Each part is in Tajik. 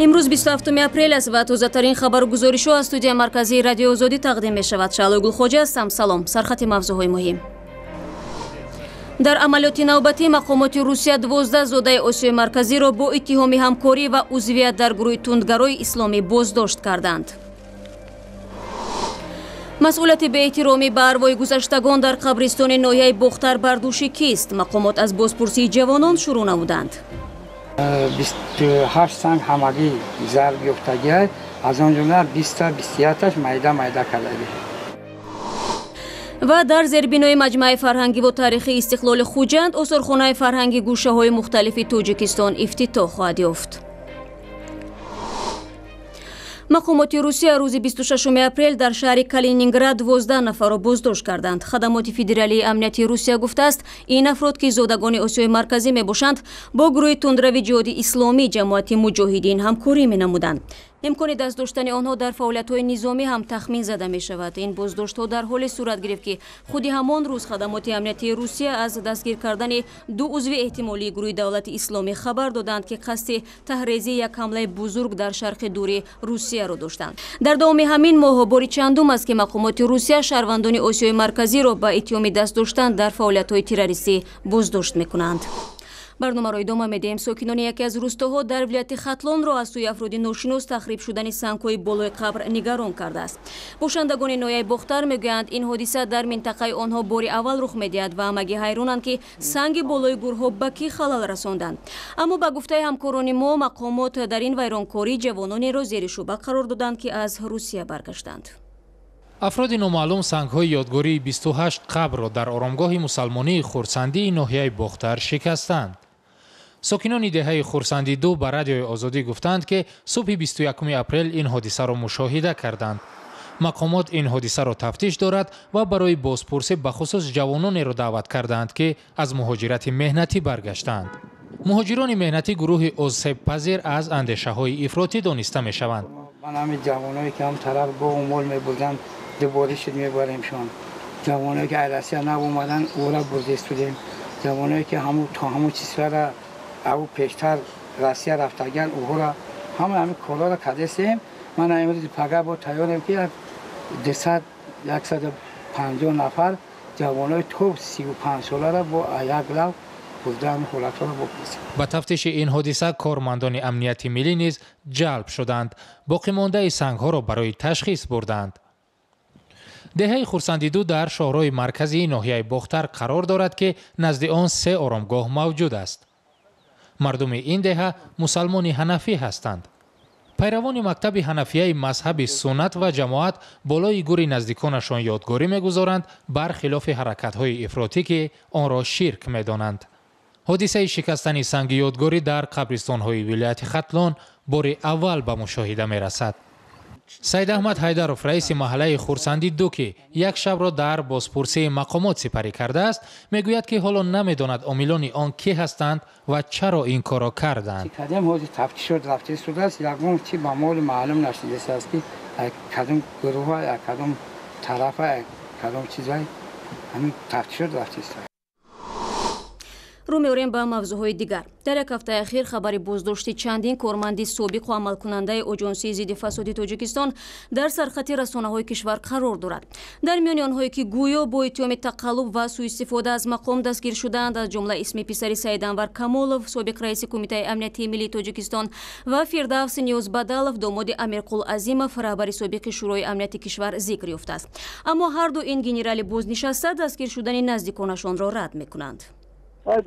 Имрӯз 27 апрел аст ва тозатарин хабару гузоришҳо аз студияи марказии Радиои Озодӣ тақдим мешавад. Шаълои Гулхоҷа ҳастам. Салом. Сархати мавзӯъҳои муҳим. Дар амалиёти навбатӣ мақомоти Русия 12 зодаи Осиёи Марказиро бо иттиҳоми ҳамкорӣ ва узвият дар гурӯҳи тундгарои исломӣ боздошт карданд. Масъулияти беэҳтиромӣ ба арвои гузаштагон дар қабристони ноҳияи Бохтар бар дӯши кист? Мақомот аз бозпурсии ҷавонон шурӯъ намуданд. 28 санг ҳамагӣ зарб ёфтагиай, аз он ҷумла 20 21-аш майда майда кардагӣ. Ва дар зербинои маҷмааи фарҳангиву таърихии Истиқлоли Хуҷанд осорхонаи фарҳанги гӯшаҳои мухталифи Тоҷикистон ифтитоҳ хоҳад ёфт. Мақомоти Русия рӯзи 26 апрел дар шаҳри Калининград 12 нафарро боздошт карданд. Хадамоти федералии амнияти Русия гуфтааст, ин афрод, ки зодагони Осиёи Марказӣ мебошанд, бо гурӯҳи тундрави ҷиҳоди исломӣ Ҷамоати муҷоҳидин ҳамкорӣ менамуданд. Имкони даст доштани онҳо дар фаъолиятҳои низомӣ ҳам тахмин зада мешавад. Ин боздоштҳо дар ҳоле сурат гирифт, ки худи ҳамон рӯз хадамоти амниятии Русия аз дастгир кардани ду узви эҳтимолии гурӯҳи Давлати Исломӣ хабар доданд, ки қасди таҳрезии як ҳамлаи бузург дар шарқи дури Русияро доштанд. Дар давоми ҳамин моҳҳо бори чандум аст, ки мақомоти Русия шаҳрвандони Осиёи Марказиро ба иттиҳоми даст доштан дар фаъолиятҳои террористӣ боздошт мекунанд. Барномаро идома медиҳем. Сокинони яке аз рӯстоҳо дар вилояти Хатлонро аз сӯи афроди ношинос тахриб шудани сангҳои болои қабр нигарон кардааст. Бошандагони ноҳияи Бохтар мегӯянд, ин ҳодиса дар минтақаи онҳо бори аввал рух медиҳад ва ҳамагӣ ҳайронанд, ки санги болои гурҳо ба кӣ халал расонданд. Аммо ба гуфтаи ҳамкорони мо, мақомот дар ин вайронкорӣ ҷавононеро зери шубҳа қарор доданд, ки аз Русия баргаштанд. Афроди номаълум сангҳои ёдгории 28 қабрро дар оромгоҳи мусалмонии Хурсандии ноҳияи Бохтар шикастанд. Сокинони деҳаи Хурсандӣ 2 ба Радиои Озодӣ гуфтанд, ки субҳи 21 апрел ин ҳодисаро мушоҳида карданд. Мақомот ин ҳодисаро тафтиш дорад ва барои бозпурсӣ бахусус ҷавононеро даъват кардаанд, ки аз муҳоҷирати меҳнатӣ баргаштаанд. Муҳоҷирони меҳнатӣ гурӯҳи осебпазир аз андешаҳои ифротӣ дониста мешаванд. Ман ҳамин ҷавоное, ки ҳам тараф гову мол мебурданд, дубора шуд мебаремшон. Ҷавоное, ки аз Россия нав омаданд, ӯра бурда истодем. Ҷавоное, ки то ҳамун чизҳоро ав пештар Россия рафтагиан, ӯҳоро ҳама ҳамин корҳоро кардастем. Ман имрӯз пага бо тайёрем, ки 200 150 нафар ҷавонои то 35 соларо бо як лав бурда ҳамин ҳолатҳоро бопурсем. Ба тафтиши ин ҳодиса кормандони амнияти миллӣ низ ҷалб шуданд. Боқимондаи сангҳоро барои ташхис бурданд. Деҳаи Хурсандӣ 2 дар шоҳроҳи марказии ноҳияи Бохтар қарор дорад, ки назди он се оромгоҳ мавҷуд аст. Мардуми ин деҳа мусалмони ҳанафӣ ҳастанд. Пайравони мактаби ҳанафияи мазҳаби суннат ва ҷамоат болои гури наздиконашон ёдгорӣ мегузоранд, бархилофи ҳаракатҳои ифротӣ, ки онро ширк медонанд. Ҳодисаи шикастани санги ёдгорӣ дар қабристонҳои вилояти Хатлон бори аввал ба мушоҳида мерасад. Саид Аҳмад Ҳайдаров, раиси маҳаллаи Хурсандӣ 2, ки як шабро дар бозпурсии мақомот сипарӣ кардааст, мегӯяд, ки ҳоло намедонад омилони он кӣ ҳастанд ва чаро ин корро карданд. Кадем ҳозир тафтишот рафта истодааст, ягон чи ба моли маълум нашудааст, ки кадом гурӯҳа, кадом тарафа, кадом чизай, ҳамин тафтишот рафта истодааст. Рӯ меорем ба мавзӯъҳои дигар. Дар як ҳафтаи ахир хабари боздошти чандин корманди собиқу амалкунандаи Оҷонсии зидди фасоди Тоҷикистон дар сархати расонаҳои кишвар қарор дорад. Дар миёни онҳое, ки гӯё бо иттиҳоми тақаллуб ва сӯистифода аз мақом дастгир шудаанд, аз ҷумла исми писари Саид Анвар Камолов, собиқ раиси Кумитаи амниятии миллии Тоҷикистон, ва Фирдавс Ниёзбадалов, домоди Амирқул Азимов, раҳбари собиқи Шӯрои амнияти кишвар, зикр ёфтааст. Аммо ҳарду ин генерали бознишаста дастгир шудани наздиконашонро рад мекунанд.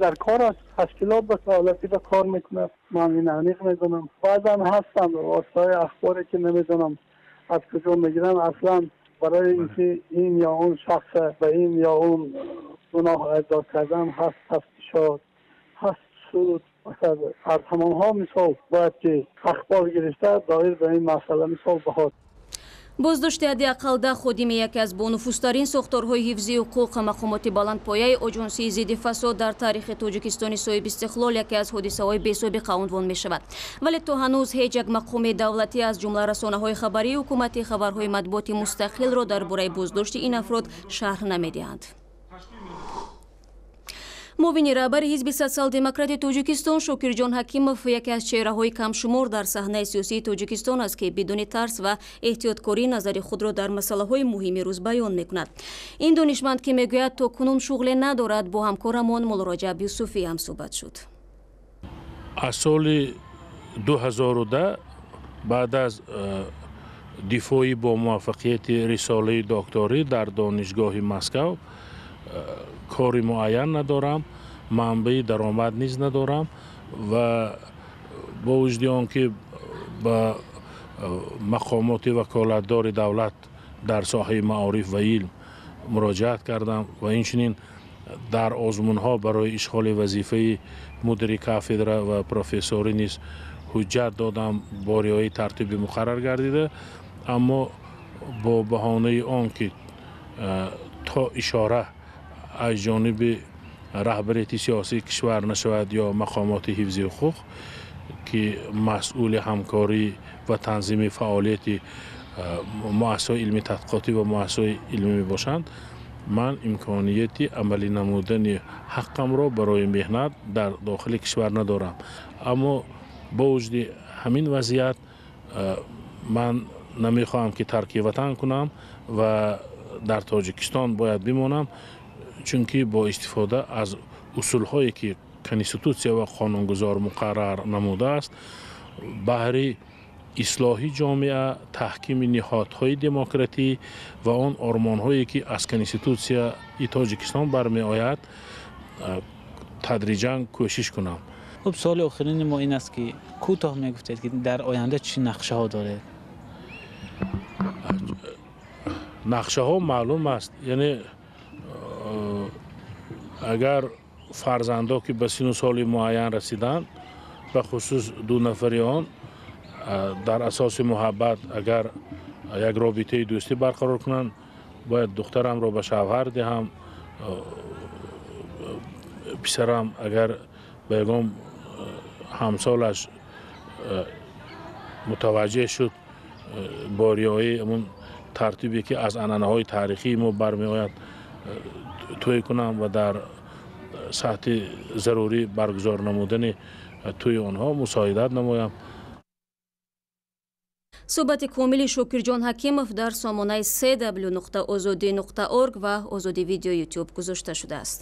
Дар кор аст, ташкилот ба фаъолияти ба кор мекунад. Ман ин аниқ медонам. Баъзан ҳастанд воситаҳои ахборе, ки намедонам аз куҷо мегиранд, аслан барои инки ин ё он шахс ба ин ё он гуноҳ айбдор кардан ҳаст тафтишот, ҳаст суд. Аз ҳамонҳо мисол бояд ки ахбор гирифта доир ба ин масъала мисол баҳо. Боздошти ҳадди ақал 10 ходими яке аз бонуфузтарин сохторҳои ҳифзи ҳуқуқ, мақомоти баландпояи Оҷонсии зидди фасод дар таърихи Тоҷикистони соҳиби истиқлол яке аз ҳодисаҳои бесобиқа унвон мешавад. Вале то ҳанӯз ҳеҷ як мақоми давлатӣ, аз ҷумла расонаҳои хабарии ҳукуматӣ, хабарҳои матбуоти мустақилро дар бораи боздошти ин афрод шарҳ намедиҳанд. Муовини раҳбари ҳизби Социал-демократи Тоҷикистон Шокирҷон Ҳакимов яке аз чеҳраҳои камшумор дар саҳнаи сиёсии Тоҷикистон аст, ки бидуни тарс ва эҳтиёткорӣ назари худро дар масъалаҳои муҳими рӯз баён мекунад. Ин донишманд, ки мегӯяд, то кунун шуғле надорад, бо ҳамкорамон Муллораҷаб Юсуфӣ ҳамсӯҳбат шуд. Аз соли 2010 баъд аз дифои бо муваффақияти рисолаи докторӣ дар Донишгоҳи Москав кори муайян надорам, манбаи даромад низ надорам ва бо вуҷуди он ки ба мақомоти ваколатдори давлат дар соҳаи маориф ва илм муроҷиат кардам ва инчунин дар озмунҳо барои ишғоли вазифаи мудири кафедра ва профессорӣ низ ҳуҷҷат додам бо риояи тартиби муқаррар гардида, аммо бо баҳонаи он ки то ишора аз ҷониби раҳбарияти сиёсии кишвар нашавад ё мақомоти ҳифзи ҳуқуқ, ки масъули ҳамкорӣ ва танзими фаъолияти муассисаҳои илми тадқиқотӣ ва муассисаҳои илмӣ мебошанд, ман имконияти амалӣ намудани ҳаққамро барои меҳнат дар дохили кишвар надорам. Аммо бо вуҷуди ҳамин вазъият ман намехоҳам ки тарки ватан кунам ва дар Тоҷикистон бояд бимонам, чунки бо истифода аз усулҳое ки конститутсия ва қонунгузор муқаррар намудааст, баҳри ислоҳи ҷомеа, таҳкими ниҳодҳои демократӣ ва он ормонҳое ки аз конститутсияи Тоҷикистон бармеояд, тадриҷан кӯшиш кунам. Хуб, суоли охирини мо ин аст, ки кӯтоҳ мегуфтед, ки дар оянда чӣ нақшаҳо доред? Нақшаҳо маълум аст, яъне агар фарзандо ки ба сину соли муайян расиданд, ба хусус ду нафари он дар асоси муҳаббат агар як робитаи дӯстӣ барқарор кунанд, бояд духтарамро ба шавҳар диҳам, писарам агар ба ягон ҳамсолаш мутаваҷҷеҳ шуд, бо риояи ҳамон тартибе ки аз анъанаҳои таърихии мо бармеояд тӯй кунам ва дар сатҳи зарурӣ баргузор намудани тӯи онҳо мусоидат намоям. Суҳбати комили Шокирҷон Ҳакимов дар сомонаи cw.ozodi.org ва Озоди Видео Ютуб гузошта шудааст.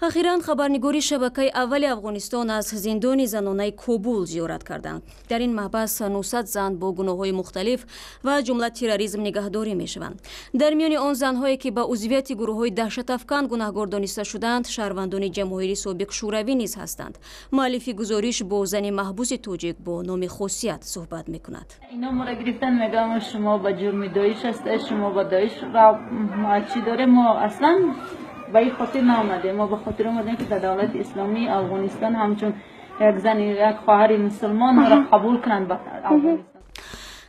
Ахиран хабарнигори шабакаи аввали Афғонистон аз зиндони занонаи Кобул зиёрат карданд. Дар ин маҳбас 900 зан бо гуноҳҳои мухталиф ва аз ҷумла терроризм нигаҳдорӣ мешаванд. Дар миёни он занҳое ки ба узвияти гурӯҳҳои даҳшатафкан гунаҳгор дониста шуданд, шаҳрвандони ҷамоҳири собиқ Шӯравӣ низ ҳастанд. Муаллифи гузориш бо зани маҳбуси тоҷик бо номи Хосият суҳбат мекунад. Ино моро гирифтан, мегӯям, шумо ба ҷурми Доиш ҳастед, шумо ба Доиш чӣ дорем, мо аслан ба ин хотир наомадем, мо ба хотир омадем, ки дар давлати исломии Афғонистон ҳамчун як зан, як хоҳари мусулмон моро қабул кунанд ба Афғонистон.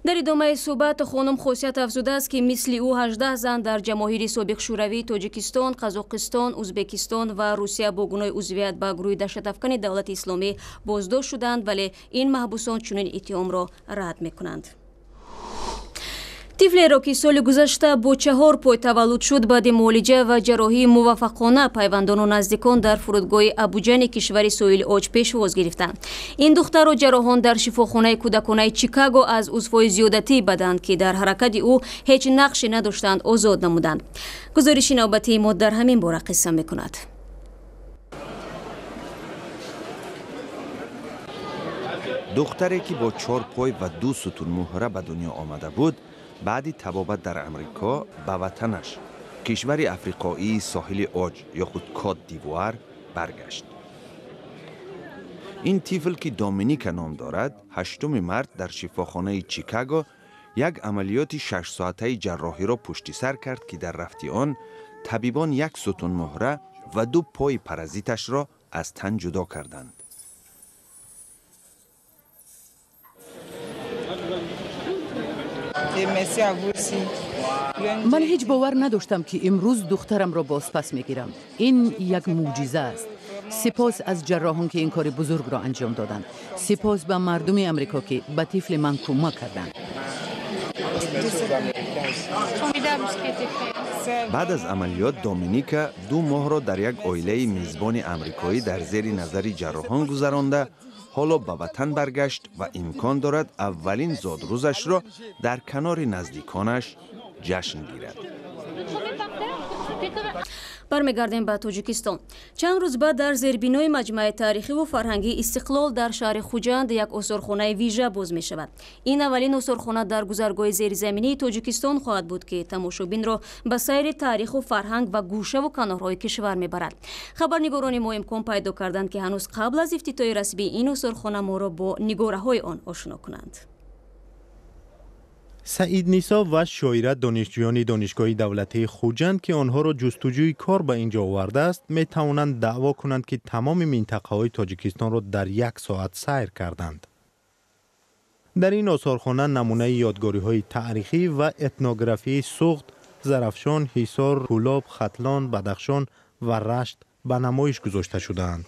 Дар идомаи суҳбат хонум Хосият афзудааст, ки мисли ӯ 18 зан дар ҷамоҳири собиқ Шӯравии Тоҷикистон, Қазоқистон, Узбекистон ва Русия бо гуноҳи узвият ба гурӯҳи даҳшатафкани давлати исломӣ боздошт шуданд, вале ин маҳбусон чунин иттиҳомро рад мекунанд. Тифлеро, ки соли гузашта бо чаҳор пой таваллуд шуд, баъди муолиҷа ва ҷарроҳии муваффақона пайвандону наздикон дар фурудгоҳи Абуҷани кишвари Соҳили Оҷ пешвоз гирифтанд. Ин духтарро ҷарроҳон дар шифохонаи кӯдаконаи Чикаго аз узвҳои зиёдатии бадан, ки дар ҳаракати ӯ ҳеҷ нақше надоштанд, озод намуданд. Гузориши навбатии мо дар ҳамин бора қисса мекунад. Духтаре, ки бо чор пой ва ду сутунмуҳра ба дунё омада буд, баъди табобат дар Амрико ба ватанаш, кишвари африқоии Соҳили Оҷ ё худ Кот Дивуар, баргашт. Ин тифл, ки Доминика ном дорад, 8 март дар шифохонаи Чикаго як амалиёти шашсоатаи ҷарроҳиро пушти сар кард, ки дар рафти он табибон як сутунмуҳра ва ду пои паразиташро аз тан ҷудо карданд. Ман ҳеҷ бовар надоштам, ки имрӯз духтарамро бозпас мегирам. Ин як мӯъҷиза аст. Сипос аз ҷарроҳон, ки ин кори бузургро анҷом доданд. Сипос ба мардуми Амрико, ки ба тифли ман кӯмак карданд. Баъд аз амалиёт Доминика 2 моҳро дар як оилаи мизбони амрикоӣ дар зери назари ҷарроҳон гузаронда, ҳоло ба ватан баргашт ва имкон дорад аввалин зодрӯзашро дар канори наздиконаш ҷашн гирад. Бармегардем ба Тоҷикистон. Чанд рӯз баъд дар зербинои маҷмӯаи таърихиву фарҳангии Истиқлол дар шаҳри Хуҷанд як осорхонаи вижа боз мешавад. Ин аввалин осорхона дар гузаргоҳи зеризаминии Тоҷикистон хоҳад буд, ки тамошобинро ба сайри таъриху фарҳанг ва гӯшаву канорҳои кишвар мебарад. Хабарнигорони мо имкон пайдо карданд, ки ҳанӯз қабл аз ифтитоҳи расмии ин осорхона моро бо нигораҳои он ошно кунанд. Саид Нисо ва Шоира, донишҷӯёни Донишгоҳи давлатии Хуҷанд, ки онҳоро ҷустуҷӯи кор ба ин ҷо овардааст, метавонанд даъво кунанд, ки тамоми минтақаҳои Тоҷикистонро дар як соат сайр карданд. Дар ин осорхона намунаи ёдгориҳои таърихӣ ва этнографии Суғд, Зарафшон, Ҳисор, Кӯлоб, Хатлон, Бадахшон ва Рашт ба намоиш гузошта шудаанд.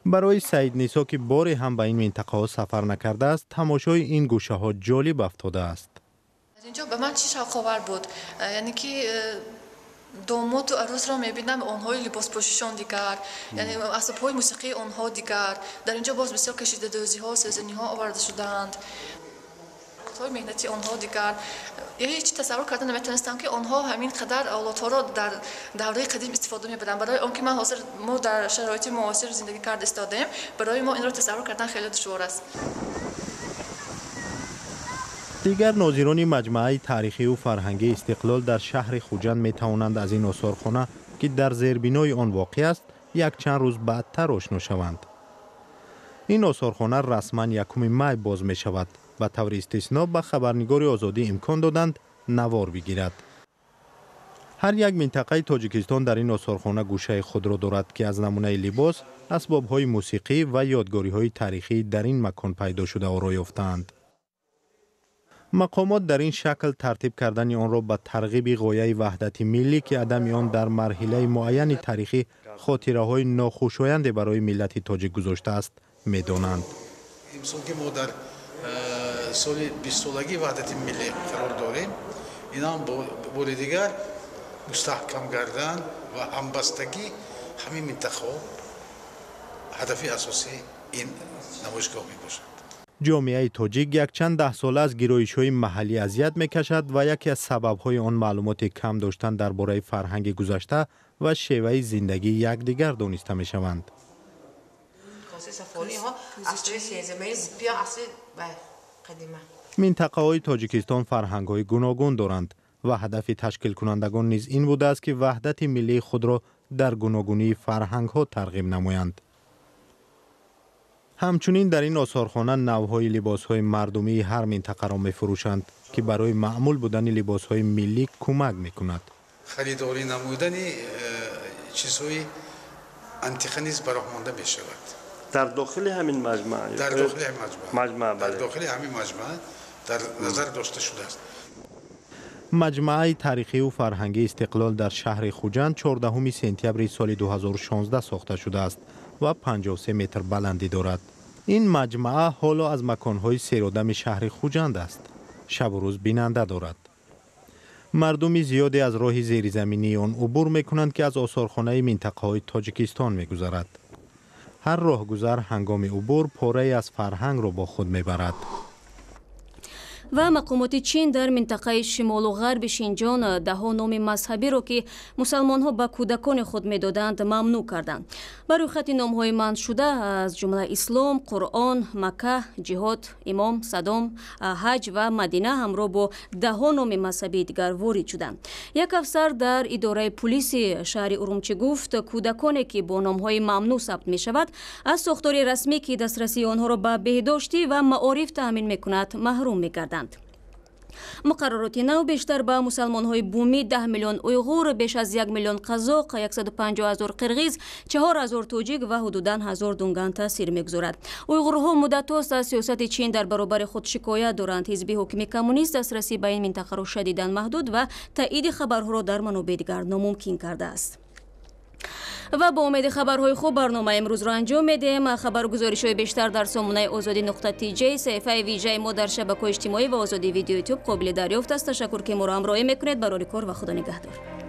Барои Саид Нисо, ки боре ҳам ба ин минтақаҳо сафар накардааст, тамошои ин гӯшаҳо ҷолиб афтодааст. Инҷо ба ман чӣ шавқовар буд? Яъне ки домоту арӯсро мебинам, онҳои либоспӯшишон дигар, яъне асбобҳои мусиқии онҳо дигар. Дар инҷо боз бисёр кашидадӯзиҳо, сӯзаниҳо оварда шудаанд. Меҳнати онҳо дигар. Ҳеҷ тасаввур карда наметавонистам, ки онҳо ҳамин қадар олотҳоро дар давраи қадим истифода мебаранд. Барои он ки ман ҳозир мо дар шароити муосир зиндагӣ карда истодаем, барои мо инро тасаввур кардан хеле душвор аст. Дигар нозирони маҷмӯаи таърихиву фарҳангии Истиқлол дар шаҳри Хуҷанд метавонанд аз ин осорхона, ки дар зербинои он воқеъ аст, якчанд рӯз баъдтар ошно шаванд. Ин осорхона расман 1 май боз мешавад. Ба таври истисно ба хабарнигори Озодӣ имкон доданд навор бигирад. Ҳар як минтақаи Тоҷикистон дар ин осорхона гӯшаи худро дорад, ки аз намунаи либос, асбобҳои мусиқӣ ва ёдгориҳои таърихӣ дар ин макон пайдо шуда оро ёфтаанд. Мақомот дар ин шакл тартиб кардани онро ба тарғиби ғояи ваҳдати миллӣ, ки адами он дар марҳилаи муайяни таърихӣ хотираҳои нохушоянде барои миллати тоҷик гузоштааст, медонанд. Имсол ки мо дар соли 20-солагии ваҳдати миллӣ қарор дорем, ин ҳам бори дигар мустаҳкам кардан ва ҳамбастагӣ ҳамин минтақаҳо ҳадафи асосии ин намоишгоҳ мебошад. Ҷомеаи тоҷик якчанд даҳсола аз гироишҳои маҳаллӣ азият мекашад ва яке аз сабабҳои он маълумоти кам доштан дар бораи фарҳанги гузашта ва шеваи зиндагии якдигар дониста мешаванд. Минтақаҳои Тоҷикистон фарҳангҳои гуногун доранд ва ҳадафи ташкилкунандагон низ ин будааст, ки ваҳдати миллии худро дар гуногунии фарҳангҳо тарғиб намоянд. Ҳамчунин дар ин осорхона навъҳои либосҳои мардумии ҳар минтақаро мефурӯшанд, ки барои маъмул будани либосҳои миллӣ кӯмак мекунад. Харидорӣ намудани чизҳои антиқа низ ба роҳ монда мешавад. Дар дохили ҳамин маҷмӯа? Дар дохили маҷмӯа. Дар дохили ҳамин маҷмӯа дар назар дошта шудааст. Маҷмӯаи таърихиву фарҳангии Истиқлол дар шаҳри Хуҷанд 14 сентябри соли 2016 сохта шудааст ва 53 метр баландӣ дорад. Ин маҷмӯа ҳоло аз маконҳои серодами шаҳри Хуҷанд аст. Шабу рӯз бинанда дорад. Мардуми зиёде аз роҳи зеризаминии он убур мекунанд, ки аз осорхонаи минтақаҳои Тоҷикистон мегузарад. Ҳар роҳгузар ҳангоми убур порае аз фарҳангро бо худ мебарад. Ва мақомоти Чин дар минтақаи шимолу ғарби Шинҷон даҳо номи мазҳабиро, ки мусалмонҳо ба кӯдакони худ медоданд, мамнӯъ карданд. Ба рӯйхати номҳои манъшуда аз ҷумла Ислом, Қуръон, Макка, ҷиҳод, Имом, Садом, Ҳаҷ ва Мадина ҳамроҳ бо даҳо номи мазҳабии дигар ворид шуданд. Як афсар дар идораи пулиси шаҳри Урумчӣ гуфт, кӯдаконе ки бо номҳои мамнӯъ сабт мешавад, аз сохтори расмӣ, ки дастрасии онҳоро ба беҳдоштӣ ва маориф таъмин мекунад, маҳрум мегарданд. Муқаррароти нав бештар ба мусалмонҳои бумӣ 10 миллион уйғур, беш аз 1 миллион қазоқ, 150 ҳазор қирғиз, 4 ҳазор тоҷик ва ҳудудан 1000 дунган таъсир мегузорад. Уйғурҳо муддатост аз сиёсати Чин дар баробари худ шикоят доранд. Ҳизби ҳокими коммунист дастрасӣ ба ин минтақаро шадидан маҳдуд ва таъиди хабарҳоро дар манобеи дигар номумкин кардааст. Ва бо умеди хабарҳои хуб барномаи имрӯзро анҷом медиҳем. Хабару гузоришҳои бештар дар сомонаи озодӣ нуқта тж, саҳифаи вижаи мо дар шабакаҳои иҷтимоӣ ва Озодӣ Видео Ютуб қобили дарёфт аст. Ташаккур, ки моро ҳамроҳӣ мекунед. Барори кор ва Худо нигаҳдор.